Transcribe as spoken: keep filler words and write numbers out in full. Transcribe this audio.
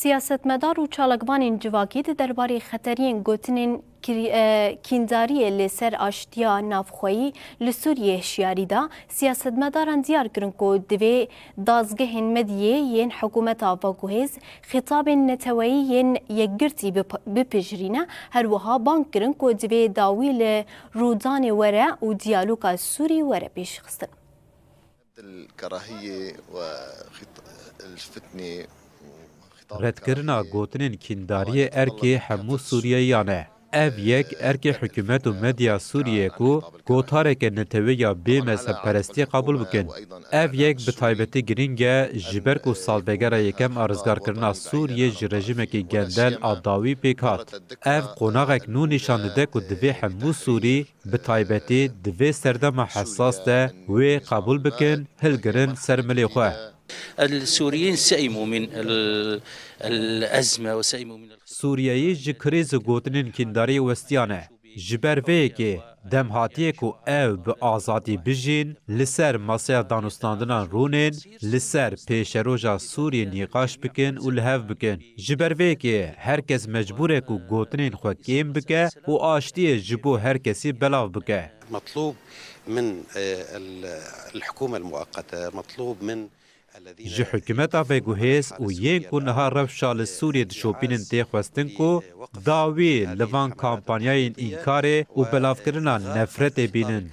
Siyasetmedar û çalakvanên civakî di derbarê xeteriyên gotinên kir-, e, kîndariyê li ser aştiya navxweyî li Sûriyê hişyarî da. Siyasetmedaran diyar kirin ku divê dazgehên medyê yên hikûmeta veguhêz xîtabên neteweyî yên yekgirtî bip-, bipejirîne. Her wiha bang kirin ku divê dawî li rûdanê were û diyaloga Sûrî were pêşxistin. الكراهية وخط-، الفتنة وخطاب Redkirina الكراهية gotinên kîndariyê erkê hemû Sûriyeyiyan e. Ev yek erkê hikûmet û medya Sûriyê ye ku gotareke netewê ya bê mezhebperestiyê qebûl bikin. Ev yek bi taybetî girîng e, ji ber ku salvegera yekem a rizgarkirina Sûriyê ji rejîmekî gendel a dawî pêk hat. Ev qonaxek nû nîşan dide ku divê hemû Sûrî, bi taybetî di vê serdema hesas de wê qebûl bikin, hilgirin ser milê xwe. السوريين سئموا من ال-، الأزمة وسئموا من الخطاب. Sûriyeyî ji krîz û gotinên kîndariyê westiyane. Ji ber vê yekê dem hatiye ku ew bi azadî bijîn, li ser masaya danûstandinan rûnên, li ser pêşeroja Sûriyê nîqaş bikin û li hev bikin. Ji ber vê yekê her kes mecbûr e ku gotinên xwe kêm bike û aştiyê ji bo her kesî belav bike. مطلوب من، آه، ال-، الحكومة المؤقتة، مطلوب من الذين Ji hikûmeta veguhêz û yên ku niha rewşa li Sûriyê dişopînin tê xwestin ku dawî li van kampanyayên înkarê û belavkirina nefretê bînin.